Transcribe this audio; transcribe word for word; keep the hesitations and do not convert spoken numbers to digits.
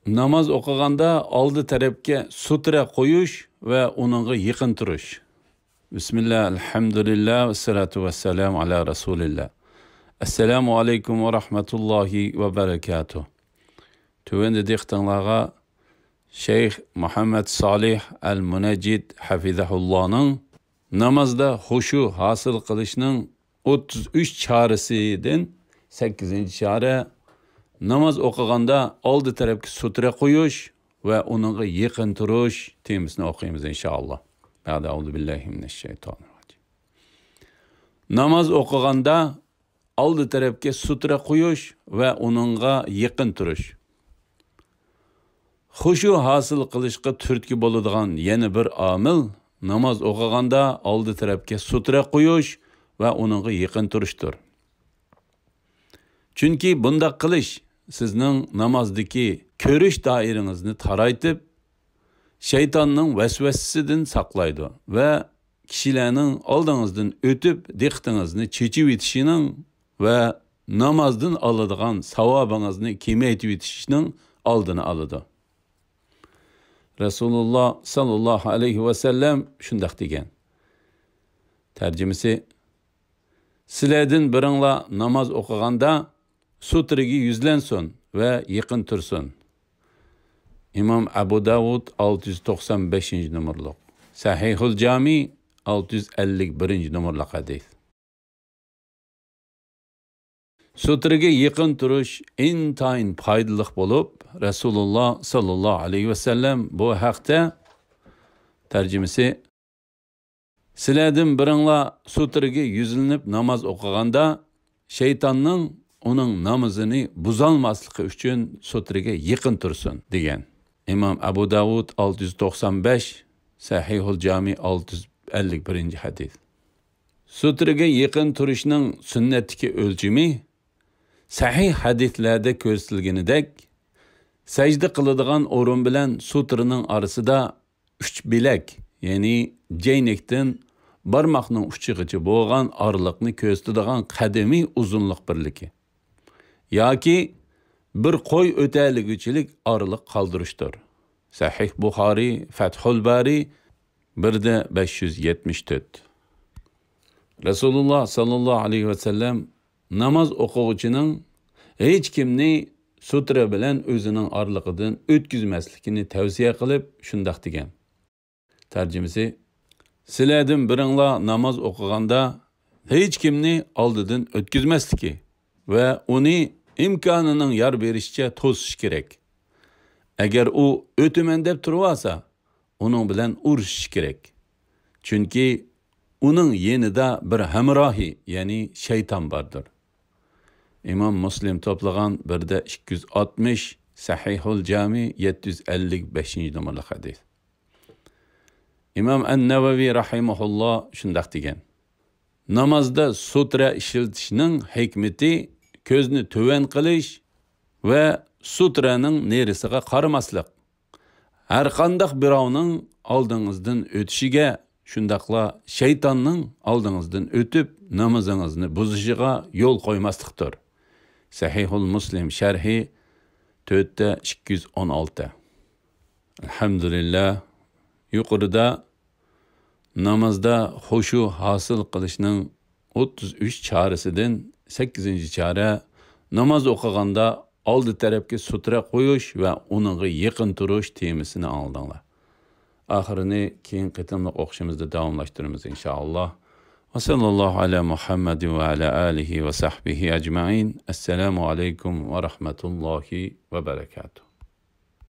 ناماز ئوقۇغاندا ئالدى تەرەپكە سۇترە قويۇش ۋە ئۇنىڭغا يېقىن تۇرۇش. بىسمىللا، ئەلھەمدۇلىللا، ۋەسسالاتۇ ۋەسسالامۇ ئالا رەسۇلىللا. ئەسسالامۇ ئەلەيكۇم ۋە رەھمەتۇللاھى ۋە بەرەكاتۇھ. تۆۋەندە دىققىتىڭلارغا شەيخ مۇھەممەد سالىھ ئەل مۇنەججىد ھەفىزەھۇللانىڭ نامازدا خۇشۇ ھاسىل قىلىشنىڭ ئوتتۇز ئۈچ چارىسىدىن سەككىزىنچى چارە، ناماز ئوقۇغاندا ئالدى تەرەپكە سۇترە قويۇش ۋە ئۇنىڭغا يېقىن تۇرۇش تېمىسىنى ئوقۇيمىز، ئىنشائاللا. بەئدە، ئەئۇزۇ بىللاھى مىنەششەيتانىر راجىم. ناماز ئوقۇغاندا ئالدى تەرەپكە سۇترە قويۇش ۋە ئۇنىڭغا يېقىن تۇرۇش. خۇشۇ ھاسىل قىلىشقا تۈرتكە بولىدىغان يەنە بىر ئامىل، ناماز ئوقۇغاندا ئالدى تەرەپكە سۇترە قويۇش ۋە ئۇنىڭغا يېقىن تۇرۇشتۇر. چۈنكى بۇنداق قىلىش سىزنىڭ نامازدىكى كۆرۈش دائىرىڭىزنى تارايتىپ، شەيتاننىڭ ۋەسۋەسىسىدىن ساقلايدۇ ۋە كىشىلەرنىڭ ئالدىڭىزدىن ئۆتۈپ، دىققىتىڭىزنى چېچىۋېتىشىنىڭ ۋە نامازدىن ئالىدىغان ساۋابىڭىزنى كېمەيتىۋېتىشنىڭ ئالدىنى ئالىدۇ. رەسۇلۇللا ساللاللاھۇ ئەلەيھى ۋەسەللەم شۇنداق دېگەن. تەرجىمىسى، سىلەردىن بىرىڭلار ناماز ئوقۇغاندا سۇترىگە يۈزلەنسۇن ۋە يېقىن تۇرسۇن. ئىمام ئەبۇ داۋۇد ئالتە يۈز توقسان بەشىنچى نومۇرلۇق، سەھىھۇل جامى ئالتە يۈز ئەللىك بىرىنچى نومۇرلۇق ھەدىس. سۇترىگە يېقىن تۇرۇش ئىنتايىن پايدىلىق بولۇپ، رەسۇلۇللا ساللاللاھۇ ئەلەيھى ۋەسەللەم بۇ ھەقتە، تەرجىمىسى، سىلەردىن بىرىڭلار سۇترىگە يۈزلىنىپ ناماز ئوقۇغاندا، شەيتاننىڭ ئۇنىڭ نامىزىنى بۇزالماسلىقى ئۈچۈن سۇترىگە يېقىن تۇرسۇن، دېگەن. ئىمام ئەبۇ داۋۇد ئالتە يۈز توقسان بەش، سەھىھۇل جامى ئالتە يۈز ئەللىك بىرىنچى ھەدىس. سۇترىگە يېقىن تۇرۇشنىڭ سۈننەتتىكى ئۆلچىمى، سەھىھ ھەدىسلەردە كۆرسىتىلگىنىدەك، سەجدە قىلىدىغان ئورۇن بىلەن سۇترىنىڭ ئارىسىدا ئۈچ بىلەك، يەنى جەينەكتىن بارماقنىڭ ئۇچىغىچە بولغان ئارىلىقنى كۆرسىتىدىغان قەدىمىي ئۇزۇنلۇق بىرلىكى ياكى بىر قوي ئۆتەلىگۈچىلىك ئارىلىق قالدۇرۇشتۇر. سەھىھ بۇخارىي، فەتھۇل بارى، بىر دە بەش يۈز يەتمىش تۆت. رەسۇلۇللا ساللاللاھۇ ئەلەيھى ۋەسەللەم ناماز ئوقۇغۇچىنىڭ ھېچ كىمنى سۇترا بىلەن ئۆزىنىڭ ئارىلىقىدىن ئۆتكۈزمەسلىكىنى تەۋسىيە قىلىپ شۇنداق دېگەن. تەرجىمىسى، سىلەردىن بىرىڭلار ناماز ئوقۇغاندا ھېچ كىمنى ئالدىدىن ئۆتكۈزمەسلىكى ۋە ئۇنى ئىمكانىنىڭ يار بېرىشىچە توسۇش كېرەك. ئەگەر ئۇ ئۆتىمەن دەپ تۇرۇۋالسا، ئۇنىڭ بىلەن ئۇرۇشۇش كېرەك. چۈنكى ئۇنىڭ يېنىدا بىر ھەمراھى، يەنى شەيتان باردۇر. ئىمام مۇسلىم توپلىغان بىر دە ئىككى يۈز ئاتمىش، سەھىھۇل جامى يەتتە يۈز ئەللىك بەشىنچى نومۇرلۇق ھەدىس. ئىمام ئەن-نەۋەۋى رەھىمەھۇللا شۇنداق دېگەن: نامازدا سۇترە ئىشلىتىشنىڭ ھېكمىتى كۆزنى تۆۋەن قىلىش ۋە سۇترەنىڭ نېرىسىغا قارىماسلىق. ھەرقانداق بىراۋنىڭ ئالدىڭىزدىن ئۆتۈشىگە، شۇنداقلا شەيتاننىڭ ئالدىڭىزدىن ئۆتۈپ نامىزىڭىزنى بۇزۇشىغا يول قويماسلىقتۇر. سەھىھۇل مۇسلىم شەرھى، تۆت دە ئىككى يۈز ئون ئالتە. ئەلھەمدۇلىللا، يۇقىرىدا نامازدا خۇشۇ ھاسىل قىلىشنىڭ ئوتتۇز ئۈچ چارىسىدىن سەككىزىنچى چارە، ناماز ئوقۇغاندا ئالدى تەرەپكە سۇترە قويۇش ۋە ئۇنىڭغا يېقىن تۇرۇش تېمىسىنى ئاڭلىدىڭلار. ئاخىرىنى كېيىنكى قېتىملىق ئوقۇشىمىزدا داۋاملاشتۇرىمىز، ئىنشائاللا. ۋە ساللاللاھۇ ئەلا مۇھەممەدىن ۋە ئەلا ئالىھى ۋە سەھبىھى ئەجمەئىن. ئەسسالامۇ ئەلەيكۇم ۋە رەھمەتۇللاھى ۋە بەرەكاتۇھ.